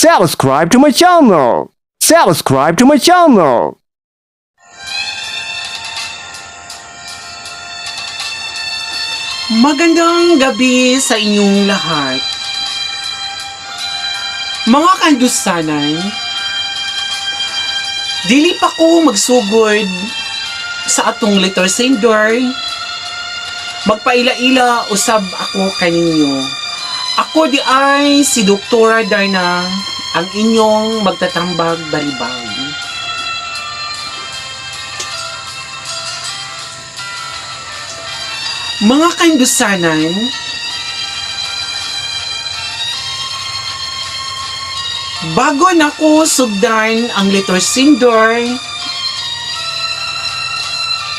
Subscribe to my channel. Subscribe to my channel. Magandang gabi sa inyong lahat. Mga kandusanan, dili pa ko magsugod sa atong letter sender. Magpaila-ila usab ako kaninyo. Ako di ay si Doktora Darna, ang inyong magtatambag balibag. Mga kandusanan, bago nako sugdan ang letter sender,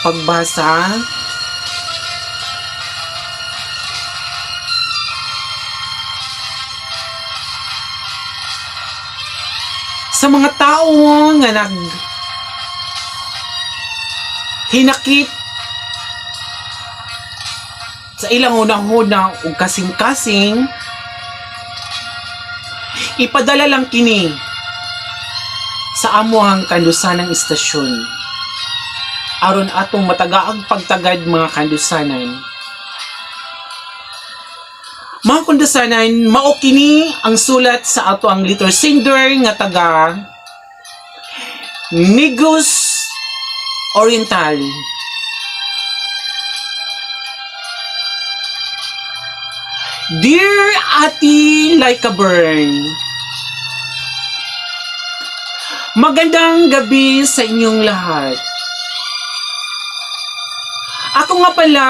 pagbasa, sa mga tao nga nag hinakit sa ilang unang-una ug kasing-kasing, ipadala lang kini sa amuhang kandusanang istasyon aron atong matagaag pagtagad, mga kandusanan. Mga kandusanan, mao kini ang sulat sa ato ang letter sender nga taga Negros Oriental. Dear Ate Laika Bern, magandang gabi sa inyong lahat. Ako nga pala,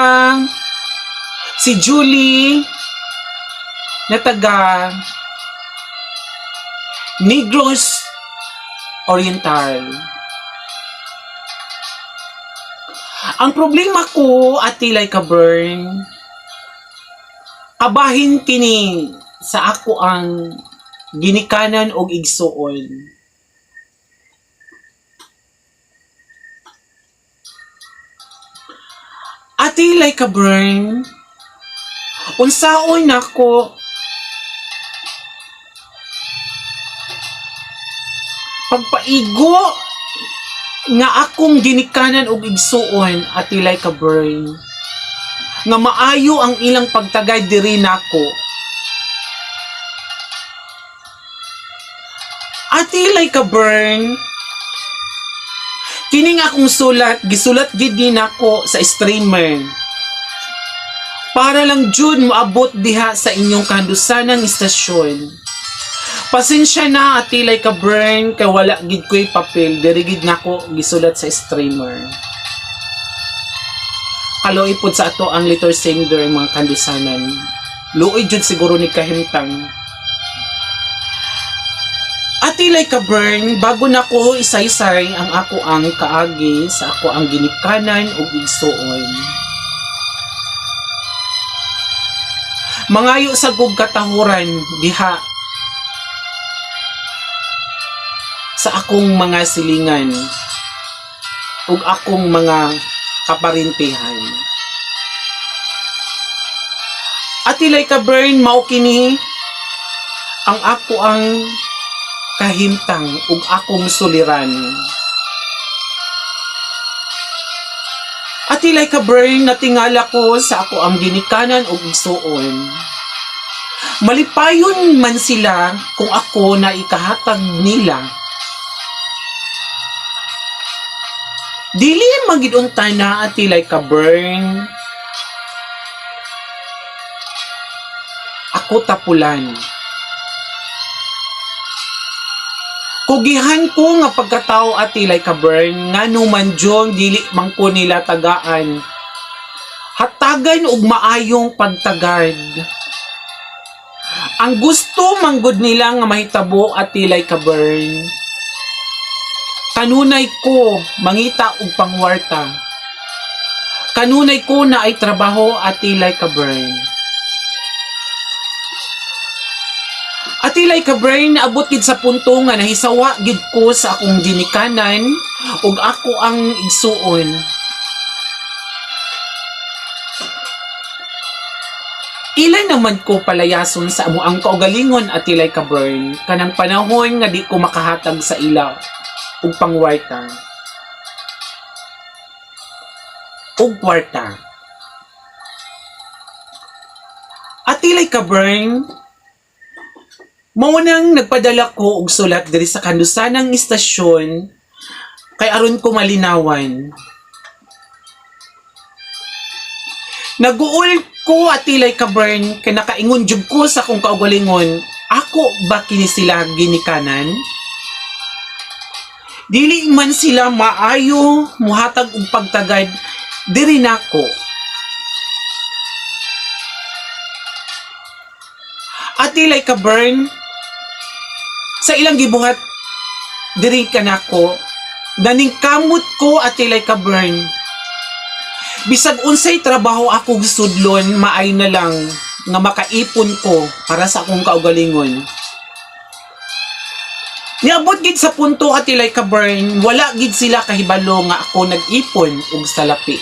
si Julie, na taga Negros Oriental. Ang problema ko, Ate Laika Bern, kabahin kini sa ako ang ginikanan og igsuon. Ate Laika Bern, unsaon nako pagpaigo nga akong ginikanan og igsuon, Ate Laika Bern, nga maayo ang ilang pagtagay diri nako? Ate Laika Bern, kining akong sulat, gisulat gid ni nako sa streamer para lang jud moabot diha sa inyong kandusanang istasyon. Pasensya na, Ate Laika Bern, kay wala gid ko'y papel, diri gid nako gisulat sa streamer. Kaluoy pod sa ato ang letter sender, mga kandusanan. Luoy jud siguro ni kahimtang. Ate Laika Bern, bago na ko isaysay ang ako ang kaagi sa ako ang ginikanan ug igsuon, mangayo sa kog katahuran diha sa akong mga silingan ug akong mga kaparintihan. Ate Laika Bern, mao kini ang ako ang kahimtang ug akong suliran. Ate Laika Bern, natingala ko sa ako ang ginikanan ug igsuon. Malipayon man sila kung ako na ikahatag nila. Dili magidunta na, Ate Laika Bern. Ako tapulan. Kugihan ko nga pagkatao, Ate Laika Bern, ngano man jud dili man ko nila tagaan. Hatagan og maayong pagtagad. Ang gusto manggod nila nga mahitabo, Ate Laika Bern, kanunay ko mangita og pangwarta. Kanunay ko na ay trabaho, Ate Laika Bern. Ate Laika Bern, naabot gid sa punto nga nahisawa gid ko sa akong ginikanan ug ako ang igsuon. Ilan naman ko palayason sa amo ang kaugalingon, Atilay Kabern, kanang panahon nga di ko makahatag sa ila og pangwarta. Og kwarta. Atilay Kabern, mao nang nagpadala ko og sulat diri sa kandusanang istasyon kay aron ko malinawan. Naguol ko, Atilay Kabern, kay nakaingon jud ko sa akong kaugalingon, ako ba kini sila ginikanan? Dili man sila maayo muhatag og pagtagad diri nako. Atilay Kabern, sa ilang gibuhat diri kanako, naningkamot ko, Atilay Kabern. Bisag unsay trabaho ako sudlon, maay na lang nga makaipon ko para sa akong kaugalingon. Niabot gid sa punto, Atilay Kabern, wala gid sila kahibalo nga ako nag-ipon og salapi.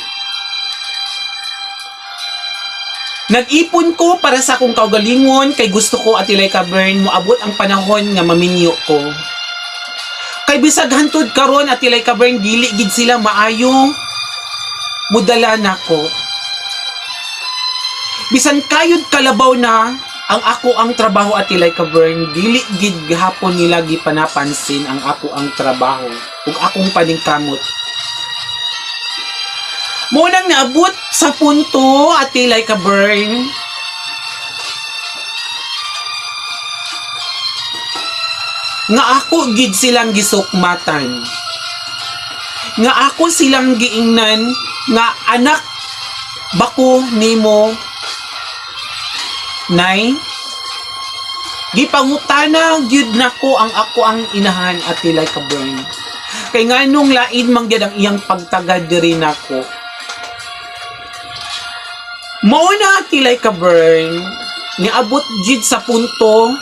Nag-ipon ko para sa akong kaugalingon kay gusto ko, Atilay Kabern, moabot ang panahon nga maminyo ko. Kay bisag hantud karon, Atilay Kabern, dili gid sila maayo mudala nako. Bisan kayod kalabaw na ang ako ang trabaho, Atilay Kabern, dili gid gihapon nila gipanapansin ang ako ang trabaho ug akong paningkamot. Mao nang naabot sa punto, Atilay Kabern, nga ako gid silang gisukmatan. Nga ako silang giingnan nga anak bako nimo, Nay? Gipangutana gyud nako ang ako ang inahan, Atilay Kabern. Kay nganong lain man gyud ang iyang pagtagad diri nako. Mao na, Atilay Kabern, niabot gid sa punto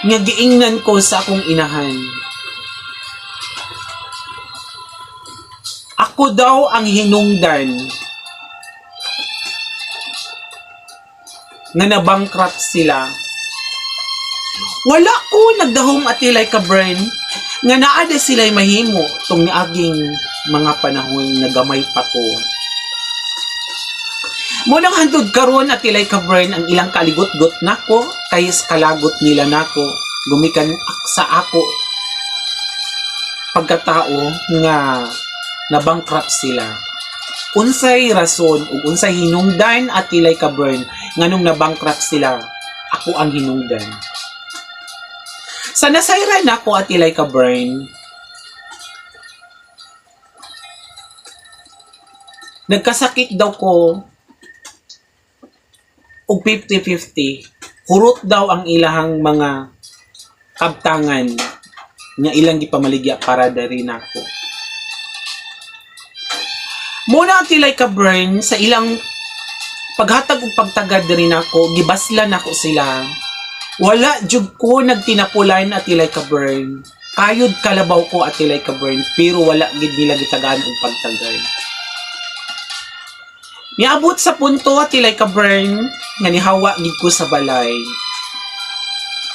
nga giingnan ko sa akong inahan. Ako daw ang hinungdan nga nabankrupt sila. Wala ko nagdahom, Atilay Kabern, nga naa na sila'y mahimo tong niaging mga panahon nga gamay pa ko. Mao nang hantod karon, Atilay Kabern, ang ilang kaligot-got nako kay kalagot nila nako gumikan sa ako pagkatao nga nabankrupt sila. Unsay rason ug unsay hinungdan, Atilay Kabern, nganong nabankrupt sila, ako ang hinungdan? Sa nasayran nako, Atilay Kabern, nagkasakit daw ko og 50-50. Hurot daw ang ilahang mga kabtangan nga ilang gipamaligya para dari nako. Mao na, Atilay Kabern, sa ilang paghatag og pagtagad diri nako, gibaslan nako sila. Wala jud ko nagtinapulan, Atilay Kabern. Kayod kalabaw ko, Atilay Kabern, pero wala gid nila gitagaan og pagtagad. Niabot sa punto, Atilay Kabern, nga nihawa gid ko sa balay.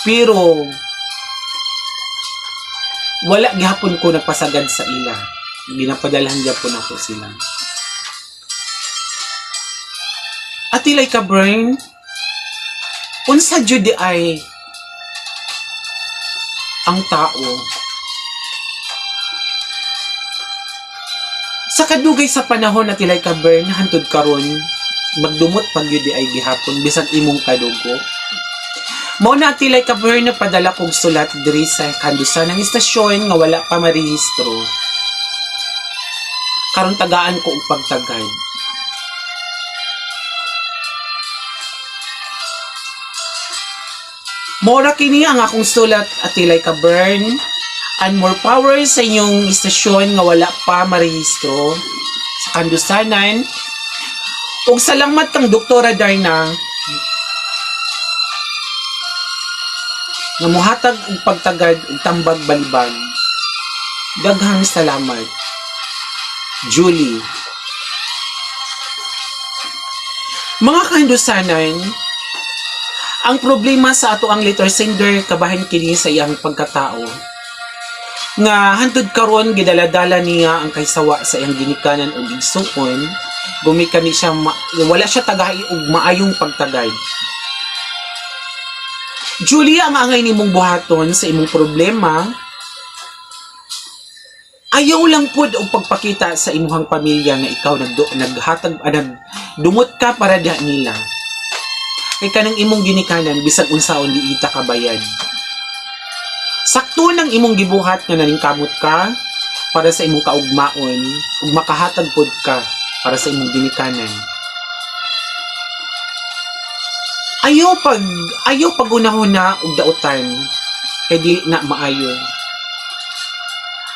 Pero wala gihapon ko nagpasagad sa ila. Ginapadalhan gyapon ako sila. Atilay Kabern, unsa jud ay ang tao? Sa kadugay sa panahon, Atilay Kabern, hantod karon, magdumot pag yun ay gihapon bisag imong kadugo. Mao na, Atilay Kabern, na padala kog sulat diri sa kandusan ng istasyon nga wala pa marehistro. Karon tagaan ko og pagtagad. Mora kini ang akong sulat, Atilay Kabern, and more power sa inyong istasyon nga wala pa marehistro sa kandusanan. Ug salamat kang Doktora Darna nga muhatag og pagtagad og tambag balibag. Daghang salamat. Julie. Mga kahindusanan, ang problema sa ato ang letter sender, kabahin kini sa iyang pagkatao. Nga hantod karon gidaladala niya ang kaysawa sa iyang ginikanan ug igsuon, gumikan ni siya wala siya tagahi og maayong pagtagad. Julia, ang angay nimong buhaton sa imong problema, ayaw lang pud og pagpakita sa imuhang pamilya nga ikaw naghatag, nagdumot ka para diha nila. Kay kanang imong ginikanan, bisag unsaon, di ita ka bayad. Sakto nang imong gibuhat nga naningkamot ka para sa imong kaugmaon ug makahatag pud ka para sa imong ginikanan. Ayaw pagunahuna og dautan kay dili na maayo.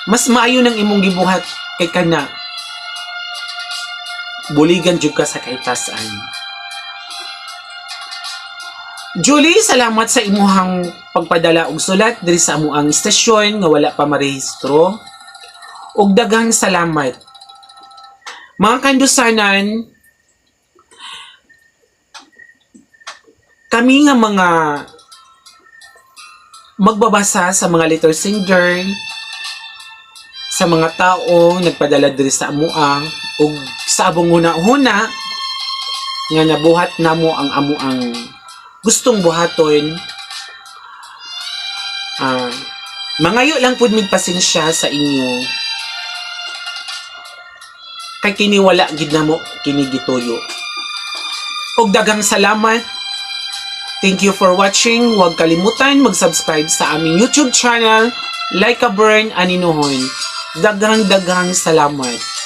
Mas maayo nang imong gibuhat kay kana buligan jud ka sa kahitasan. Julie, salamat sa imuhang pagpadala og sulat diri sa amuang istasyon nga wala pa marehistro. Ug daghang salamat. Mga kandusanan, kami nga mga magbabasa sa mga letter sender, sa mga tao nagpadala diri sa amuang ug sa abong huna-huna nga nabuhat namo ang amuang gustong buhaton, mangayo lang pud mig pasensya sa inyo kay kini wala gid namo kini gituyo. Ug daghang salamat. Thank you for watching. Huwag kalimutan mag-subscribe sa aming YouTube channel, Like a Burn Aninuhon. Daghang daghang salamat.